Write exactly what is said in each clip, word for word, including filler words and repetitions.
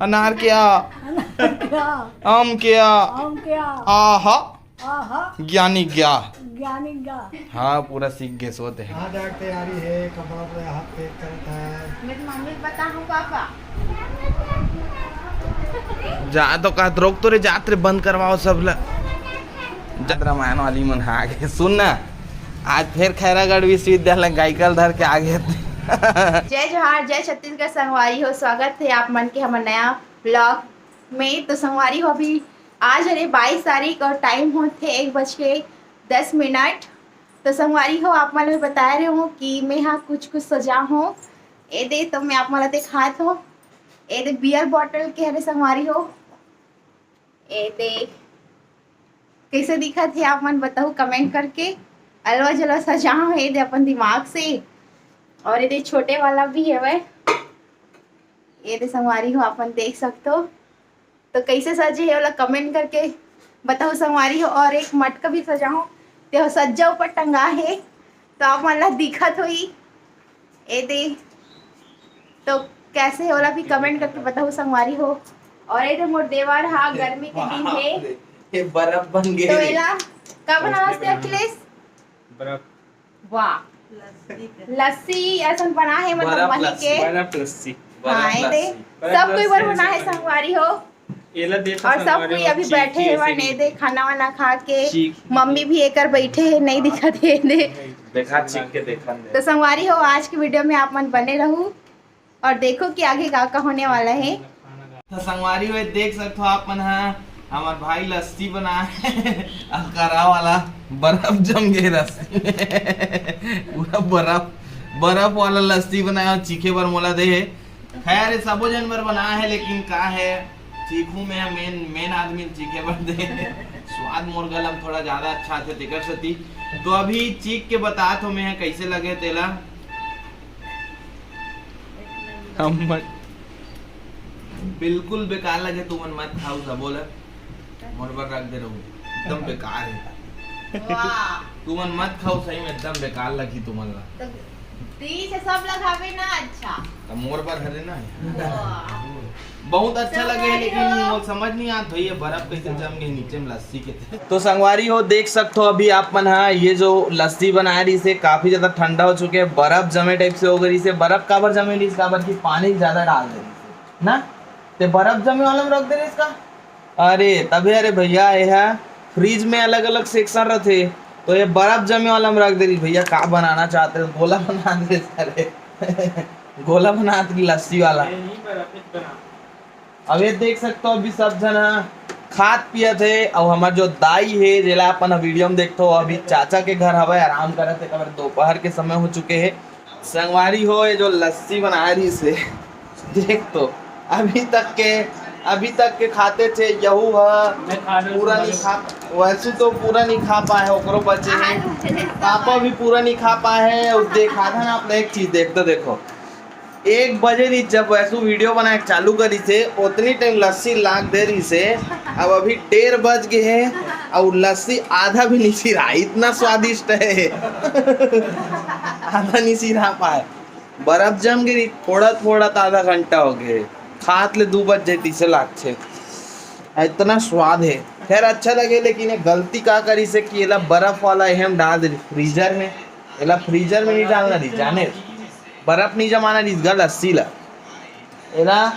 अनार के आ, क्या? आम के आ, आम क्या? आहा, आहा, ज्ञानी ज्ञा। ज्ञानी ज्ञा। हाँ, पूरा सीख गए, सोते हैं। कहाँ जाए के तैयारी है? कपड़ा वपड़ा हाथ पैक करता है। मेरी मम्मी को बताऊँ पापा? जा तो कहत, रोक तो रे, जात रे, बंद करवाओ सब ला। जात रामायण वाली मन आ गए। सुन ना, आज फिर खैरागढ़ विश्वविद्यालय गायकल धर के आ गए। जय जोहार, जय छत्तीसगढ़ संगवारी हो। स्वागत है आप मन के हमर नया ब्लॉग में। तो संगवारी हो, अभी आज हरे बाईस तारीख और टाइम होत हे एक बज के दस मिनट। तो संगवारी हो, आप मन ल बताए रहे हूँ कि मैं हा कुछ कुछ सजा हूँ। ए दे, तो मैं आप मन ल दिखात हूँ। ए दे बियर बॉटल के हरे संगवारी हो। ए दे कैसे दिखत हे, आप मन बताओ कमेंट करके। अलवा जलवा सजा हूँ ए दे अपन दिमाग से। और ए दे छोटे वाला भी हवय। ए दे संगवारी हो, अपन देख सकथो। तो कैसे सजे हे ओला कमेंट करके बताओ संगवारी हो। और एक मटका भी सजा हूँ, ते हो सज्जा ऊपर टंगा हे, तो आप मन ला दिखत होई। ए दे, तो कैसे हे ओला भी कमेंट करके बताओ संगवारी हो। और ए दे मोर देवर हा, गर्मी के दिन हे, ये बर्फ बन गए तो रे। एला का बनावत हे अखिलेश? बर्फ वाह, लस्सी ऐसन बना हे, मतलब बर्फ वही लस्सी। के। बर्फ लस्सी। हाँ, ए दे बर्फ सब कोई बर बना हे संगवारी हो। एला देख और सब कोई अभी बैठे हे वन, ए दे खाना वाना खा के। चीख। मम्मी भी एकर बैठे हे, नहीं दिखत हे ए दे। देखा, चीख के देखा दे। तो संगवारी हो, आज की वीडियो में आप मन बने रहू और देखो कि आगे का का होने वाला है। तो संगवारी हो, देख सकते हो आप मन हा, हमार भाई लस्सी बना है। अलकरा वाला बर्फ जम गए लस्सी में। पूरा बर्फ, बर्फ वाला लस्सी बनाया और चीखे बर मोला दे है। खैर, ये सबो जन बर बना है, लेकिन का है, चीखू में मेन, मेन आदमी चीखे बर दे। स्वाद मोर गला में थोड़ा ज्यादा अच्छा थे, तेकर सेती। तो अभी चीख के बतात हो मैं कैसे लगे तेला। हम मत, बिल्कुल बेकार लगे, तुमन मत खाऊ सबो ला, मोर बर रख दे रहू, एकदम बेकार है। वाह, तुमन मत खाऊ, सही में एकदम बेकार लगी तुमन ला। तो तीस सब लगावे ना। अच्छा, तो मोर बर हरे ना। वाह। बहुत अच्छा लगे है, लेकिन वो समझ नहीं आत भैया, बर्फ कैसे जम गए नीचे में लस्सी के। तो संगवारी हो, देख सकते हो अभी आप मन हा, ये जो लस्सी बनाए रही से काफी ज्यादा ठंडा हो चुके हैं, बर्फ जमे टाइप से हो गई से। बर्फ काबर जमे रही, काबर की पानी ज्यादा डाल दे रही से ना, ते बर्फ जमे वाला में रख दे रही इसका। अरे तभी, अरे भैया, ये है फ्रिज में अलग अलग सेक्शन रहते, तो ये बर्फ जमे वाला में रख दे रही भैया। का बनाना चाहते हो, गोला बना दे अरे। गोला बना दे लस्सी वाला। अब ये देख सकते हो, अभी सब जना खात पियत है। और हमार जो दाई है, जेला अपन वीडियो में देखते हो, अभी चाचा के घर हवे, आराम करत है, काबर दोपहर के समय हो चुके है। संगवारी हो, ये जो लस्सी बना रही से, देख तो, अभी तक के, अभी तक के खाते थे, यहू ह पूरा नहीं खा, वैसू तो पूरा नहीं खा पाए है, ओकरो बचे है। पापा भी पूरा नहीं खा पाए है। और देखा था ना आपने एक चीज, देख तो देखो, एक बजे रही जब वैसू वीडियो बनाए चालू करी से, उतनी टाइम लस्सी लाग दे रही से। अब अभी डेढ़ बज गए हैं और लस्सी आधा भी नहीं सिरा, इतना स्वादिष्ट है। आधा नहीं सिरा पाए, बर्फ जम गिरी, थोड़ा थोड़ा तो आधा घंटा हो गए, खात ले दू बज जाए तीसे लागछे, इतना स्वाद है। खैर, अच्छा लगे, लेकिन ये गलती का करी से कि एला बर्फ वाला एहम डाल दे फ्रीजर में। एला फ्रीजर में नहीं डालना रही, जाने, बर्फ नहीं जमाना रही इसका लस्सी ला। एला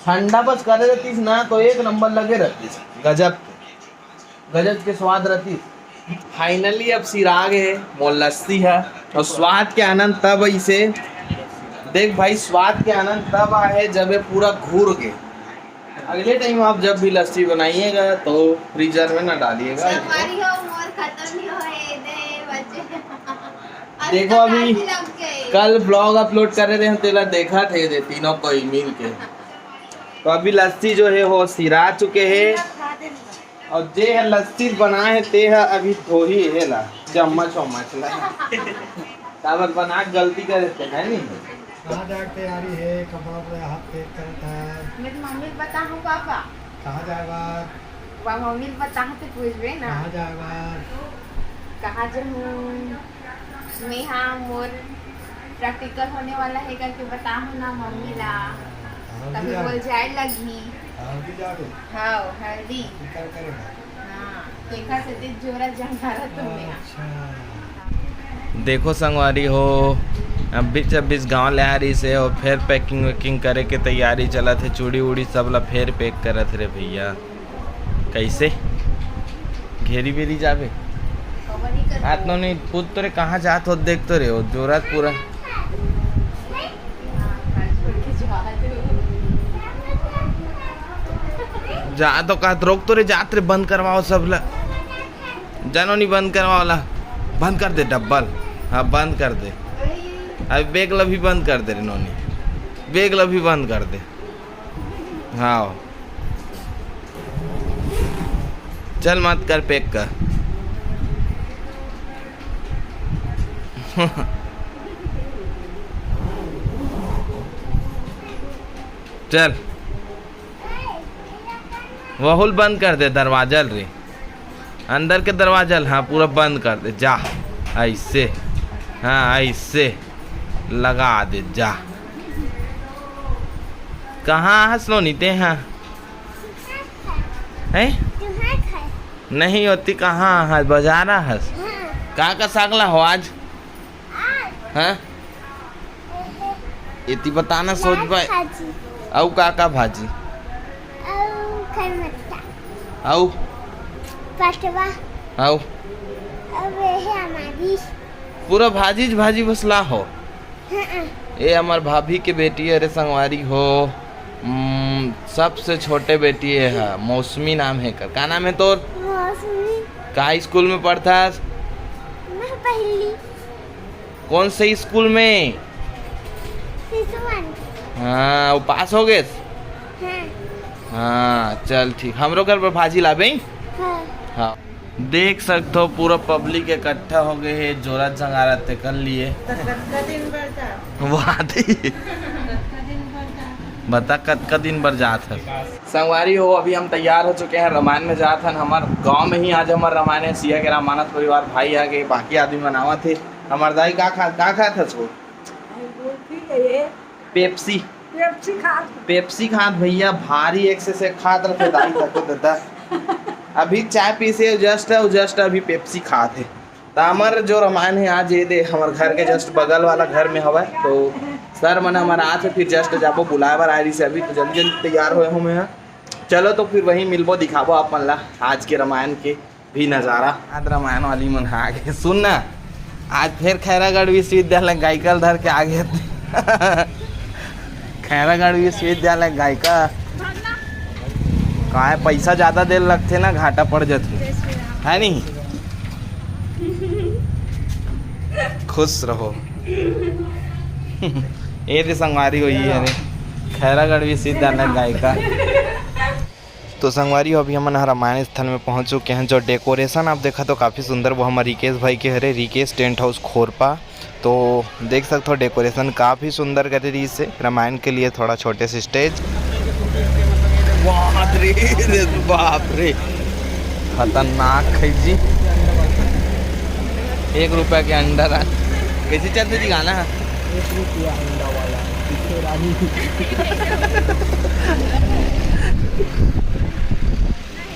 ठंडा बस करे रहतीस ना, तो एक नंबर लगे रहतीस, गजब के, गजब के स्वाद रहतीस। फाइनली अब सिराग है मोर लस्सी है, और स्वाद के आनंद तब इसे, देख भाई, स्वाद के आनंद तब आए जब ये पूरा घूर गए। अगले टाइम आप जब भी लस्सी बनाइएगा तो फ्रीजर में ना डालिएगा। संगवारी हो, मोर खत्म नहीं होए दे बचे। देखो अभी काफी लग गए। कल ब्लॉग अपलोड करे रहे हैं, तेला देखा थे जे तीनों कोई मिल के। तो अभी लस्सी जो है वो सिरा चुके हैं, और जे है लस्सी बनाए है ते है अभी धोही है ला, चम्मच वम्मच ला। काबर बना के गलती करे थे, है नहीं? कहाँ जाए के तैयारी है? कपड़ा वपड़ा हाथ पैक करता है। मेरी मम्मी को बताऊँ पापा? कहाँ जाएगा? वह मम्मी को बताऊँ तो पूछबे ना। कहाँ जाएगा? कहाँ जाऊँ? मैं हाँ, मोर प्रैक्टिकल होने वाला है करके बताऊँ ना मम्मी ला। तभी बोल जाए लगही। हल्दी जाबे? हाँ, हल्दी। हाँ, तो एकर से तेज जोरा जंगारा तो में। अच्छा। देखो संगवारी हो, अब बीच अब बीच गाँव ले आ रही से और फिर packing वैकिंग करे के तैयारी चलत हे। चूड़ी उड़ी सब ला फेर pack करत रे भैया। कैसे घेरी बेरी जाबे? हाथ नो नहीं, खुद तो रे कहाँ जात हो, देख तो रे हो जोरात पूरा। जा तो कहत, रोक तो रे, जात रे, बंद करवाओ सब ला। जानो नहीं बंद करवाओ ला। बंद कर दे डब्बल। हाँ, बंद कर दे। अभी बैग ला भी बंद कर दे रे नोनी, बैग ला भी बंद कर दे। हाँ, चल मत कर pack का। चल, वहुल बंद कर दे दरवाजा रे, अंदर के दरवाजा ल, हाँ, पूरा बंद कर दे। जा, ऐसे, हाँ, ऐसे लगा दे, जा। कहाँ हस नोनी ते? हाँ, हैं? नहीं होती, कहाँ हस? बाजार हस? का का साग ला हो आज? हाँ? एती बताना सोच पाए। भाजी। अउ का का भाजी? अउ खरमट्टा। अउ? पटवा। अउ? अउ ये है हमारी। पूरा भाजी ज भाजी बस ला हो। हाँ। ये हमार भाभी के बेटी है रे संगवारी हो। हम्म, सबसे छोटे बेटी है, हाँ, मौसमी नाम है कर। का नाम है तोर? मौसमी। का स्कूल में पढ़थस? मैं पहली। कौन से स्कूल में? शिशु मंदिर। हाँ, वो पास हो गए? हाँ। हाँ, चल ठीक, हमरो घर पर भाजी लाबे। हाँ। हाँ, देख सकथो पूरा public इकट्ठा हो गए है जोरा जंगारा ते कर लिए। तो कतका दिन बर जा? वादी। कतका दिन बर जा? बता, कतका दिन बर जात है? संगवारी हो, अभी हम तैयार हो चुके हैं, रामायण में जात हन। हमार गांव में ही आज हमार रामायण है। सिया के राम मानस परिवार भाई आ गए, बाकी आदमी मनावत थे। हमार दाई का खा, का खात हस वो? पेप्सी। पेप्सी खात। पेप्सी खात भैया, भारी एक से, से खात रथे दाई तको दादा। अभी चाय पी से just, just अभी पेप्सी खात है। त हमर जो रामायण है आज, ये दे हमर घर के just बगल वाला घर में हवय। तो सर मन हमर आज फिर just जाबो बुलाए बर आए रहिसे, अभी तो जल्दी जल्दी तैयार होए हूँ मैं। चलो तो फिर वहीं मिलबो, दिखाबो आप मन ला आज के रामायण के भी नजारा। आज रामायण वाली मन ह आगे। सुन ना, आज फिर खैरागढ़ विश्वविद्यालय गायिका ल धर के आगे। खैरागढ़ विश्वविद्यालय गायिका। काय पैसा ज्यादा देर लगथे ना, घाटा पड़ जाथे, है नी? खुश रहो। ये दे संगवारी हो, ये हरे खैरागढ़ विश्वविद्यालय गायिका। तो संगवारी हो, अभी हमन ह रामायण स्थल में पहुंच चुके हैं। जो decoration आप देखत हो काफ़ी सुंदर, वो हमर रिकेश भाई के हरे, रिकेश टेंट हाउस खोरपा। तो देख सकते हो decoration काफ़ी सुंदर करे रहिसे रामायण के लिए, थोड़ा छोटे से stage। वाह रे, रे बाप रे, खतरनाक है जी। एक रुपया के अंडा रा-, कैसे चलते जी गाना है? एक रुपया अंडा वाला, पीछे रानी।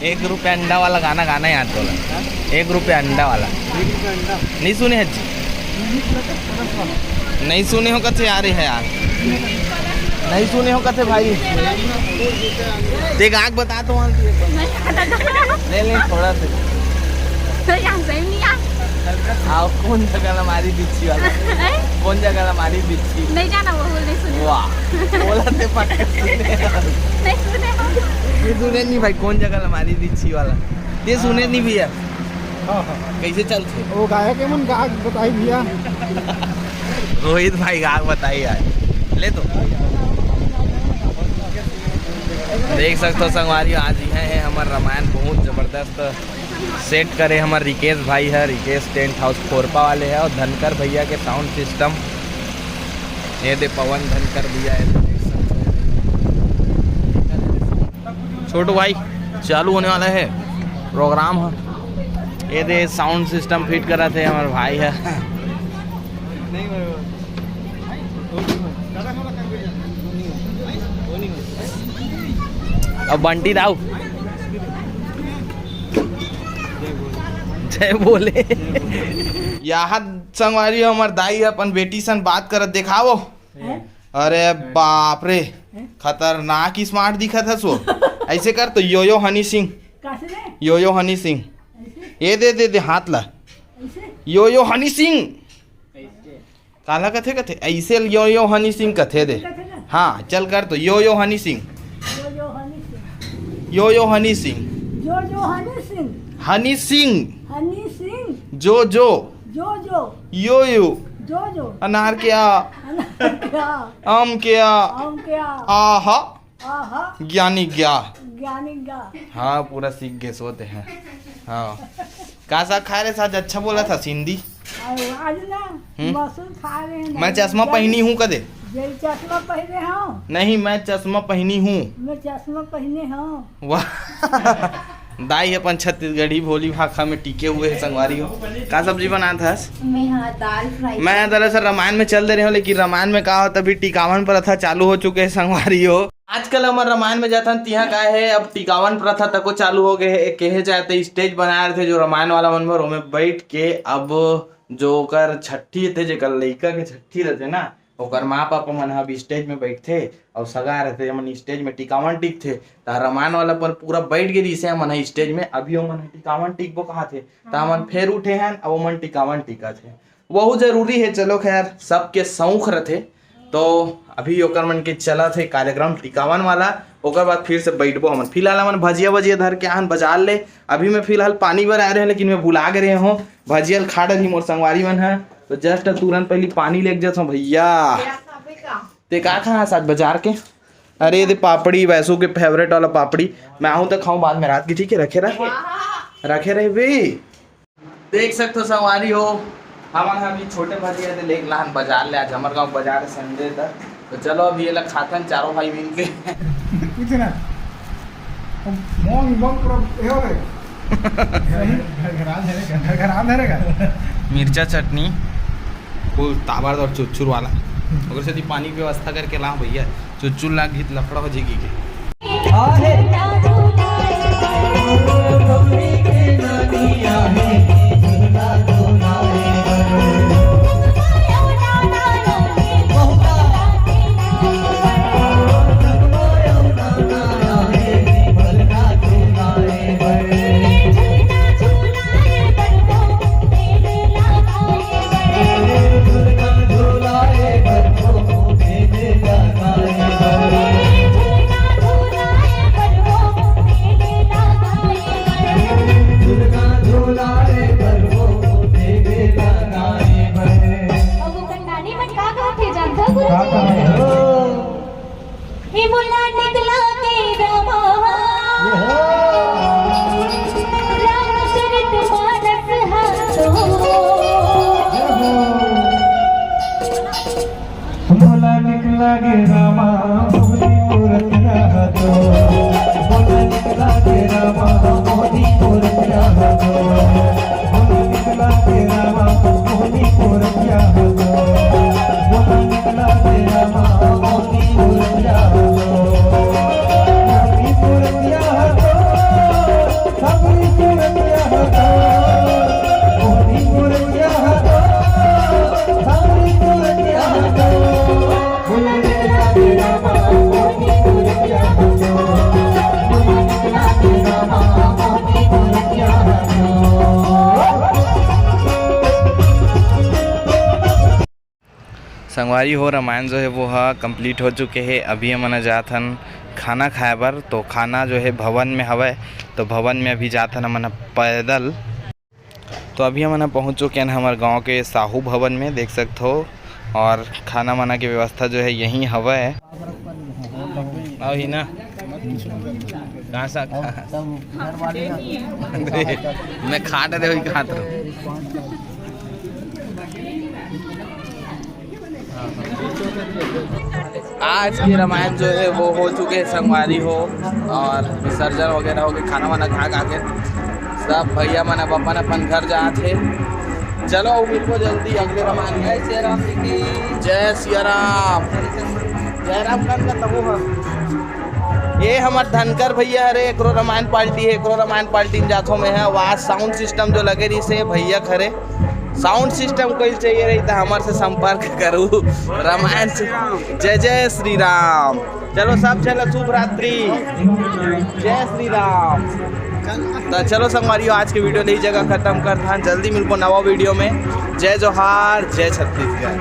एक रुपया अंडा वाला गाना, गाना याद तोला? एक रुपया अंडा वाला। एक रुपया अंडा। नहीं सुने है जी? नहीं सुने हो कथे यार, है यार। नहीं सुने हो कथे भाई। देख आग बता तो वहाँ की। नहीं, नहीं, थोड़ा सा। तो यहाँ से ही नहीं आ। आओ, कौन जगह हमारी बिच्छी वाला? हैं? कौन जगह हमारी बिच्छी? नहीं जाना, वो नहीं सुने। वाह, बोला थे पक्का सुने। नहीं सुने हम। ये सुने नहीं भाई, कौन जगह हमारी बिच्छी वाला? ये सुने नहीं भैया। हाँ, हाँ। कैसे चलथे? वो गायक एमन गा बताई भैया। रोहित भाई गा बताई यार। ले तो। देख सकते हो संगवारी, आज ये है हमार रामायण, बहुत जबरदस्त set करे हमार रिकेश भाई है, रिकेश टेंट हाउस खोरपा वाले है, और धनकर भैया के sound system। ये दे पवन धनकर भैया है। छोटू भाई, चालू होने वाला है प्रोग्राम, हाँ। ये दे sound system fit करा थे हमारे भाई है। नहीं, वो नहीं हो। दादा, वो नहीं हो। अब बंटी दाऊ, जय बोले। यहाँ संगवारी हो, हमर दाई अपन बेटी सन बात करत देखावो। हैं? अरे बाप रे, हैं? खतरनाक स्मार्ट दिखत हस वो। ऐसे कर तो यो यो हनी सिंह, कैसे रे? यो यो हनी सिंह। ऐसे? ये दे, दे, दे हाथ ला। ऐसे? यो यो हनी सिंह। काला कथे, कथे ऐसे यो यो हनी सिंह कथे दे। कथे ना? हाँ, चल कर तो यो यो हनी सिंह। यो यो हनी सिंह। यो यो हनी सिंह। जो जो हनी सिंह। हनी सिंह। हनी सिंह। जो जो। जो जो। यो यो। जो जो। अनार के आ। अनार के आ। आम के आ। आम के आ। आहा। आहा। ज्ञानी ज्ञा। ज्ञानी ज्ञा। हाँ, पूरा सीख गए, सोते हैं। हाँ। का साग खाए रहे आज? अच्छा बोला था हिंदी। अउ आज ना, हम्म। मसूर खाए रहे हैं, मैं चश्मा पहनी हूँ कदे। जय चश्मा पहने हो। नहीं, मैं चश्मा पहनी हूँ। मैं चश्मा पहने हो। वाह। दाई अपन छत्तीसगढ़ी भोली भाखा में टिके हुए हैं, संगवारी हो। का सब्जी बनात हस? मैं हाँ, दाल फ्राई। मैं दरअसल रामायण में चल दे रहे हूँ, लेकिन रामायण में का होता, अभी टिकावन प्रथा चालू हो चुके हैं, संगवारी हो। आजकल हमर रामायण में जाथन, तिहा का हे, अब टिकावन प्रथा तको चालू हो गए हे। कहे जाए तो स्टेज बनाए रथे, जो रामायण वाला मन भर ओमे बैठ के, अब जो ओकर छट्ठी रथे, जेकर लइका के छट्ठी रथे ना, ओकर माँ पापा मन ह अब स्टेज में बैठथे, अउ सगा रथे, जेमन स्टेज में टिकावन टिकथे, त रामायण वाला पर पूरा बैठ के रिहिसे हमन ह स्टेज में, अभी ओमन ह टिकावन टिकबो कहाथे, त हमन फेर उठे हन, अब ओमन टिकावन टिकत हे। बहुत जरूरी हे। चलो खैर, सबके शौक रथे। तो अभी ओकर मन के चलत हे कार्यक्रम टिकावन वाला, ओकर बाद फिर से बैठबो हमन। फिलहाल हमन भजिया वजिया धर के आहन बाजार ले। अभी मैं फिलहाल पानी बर आए रहे, लेकिन मैं भुला गए रहे हूँ। भजिया ल खा डरही मोर संगवारी मन ह, तो जस्ट तुरंत पहली पानी लेके जात हूँ भैया। ते का खाए हस आज बाजार के? अरे दे पापड़ी, वैसू के फेवरेट वाला पापड़ी। मैं आहूँ तो खाऊँ बाद में रात की, ठीक है? रखे रहे, रखे रहे बे। देख सकथो संगवारी हो, हमन ह अभी छोटे भजिया दे लेके लाहन बाजार ले। आज हमर गांव बाजार हे संडे त, तो चलो अभी एला खाथन चारों भाई मिल के। कुछ ना, मोंग मोंग पूरा ए हो रे। सही। घरघरा दे रे, घरघरा दे रे। मिर्चा चटनी, फुल ताबड़तोड़ चुरचुर वाला। ओकर सेती पानी के व्यवस्था करके लाहूं भैया, चुरचुर लाग गीत लफड़ा हो जाएगी के। हे मोला निकला के रामा, रामचरित मानस हा तो। मोला निकला के रामा, मोहनी मूरतिया हा तो। मोला निकला के रामा, मोहनी मूरतिया हा तो। संगवारी हो, रामायण जो हे वो ह complete हो चुके हे। अभी हमन ह जात हन खाना खाए बर, तो खाना जो हे भवन में हवय, तो भवन में अभी जात हन हमन ह पैदल। तो अभी हमन ह पहुँच चुके हन हमर गाँव के साहू भवन में, देख सकत हो। और खाना वाना के व्यवस्था जो हे यहीं हवय। अभी ना कहाँ सा मैं खाट रहे हो, खात रहो। आज के रामायण जो हे वो हो चुके हे संगवारी हो, और विसर्जन वगैरह हो के खाना वाना खा खा के सब भैया मन अब अपन अपन घर जात हे। चलो मिलबो जल्दी अगले रामायण में। जय सिया राम जी की। जय सिया राम। जय राम कर तबो हम। ये हमर धनकर भैया हरे, एकरो रामायण पार्टी हे, एकरो रामायण पार्टी में जाथो मैं ह। आज साउंड सिस्टम जो लगे रहिसे भैया के हरे, साउंड सिस्टम कोई चाहिए रही तो हमर से संपर्क करू। रामायण से जय जय श्री राम। चलो सब चलो, शुभ रात्रि, जय श्री राम। तो चलो संगवारियों, आज के वीडियो यही जगह खत्म करथन। जल्दी मिलबो नवा वीडियो में। जय जोहार, जय छत्तीसगढ़।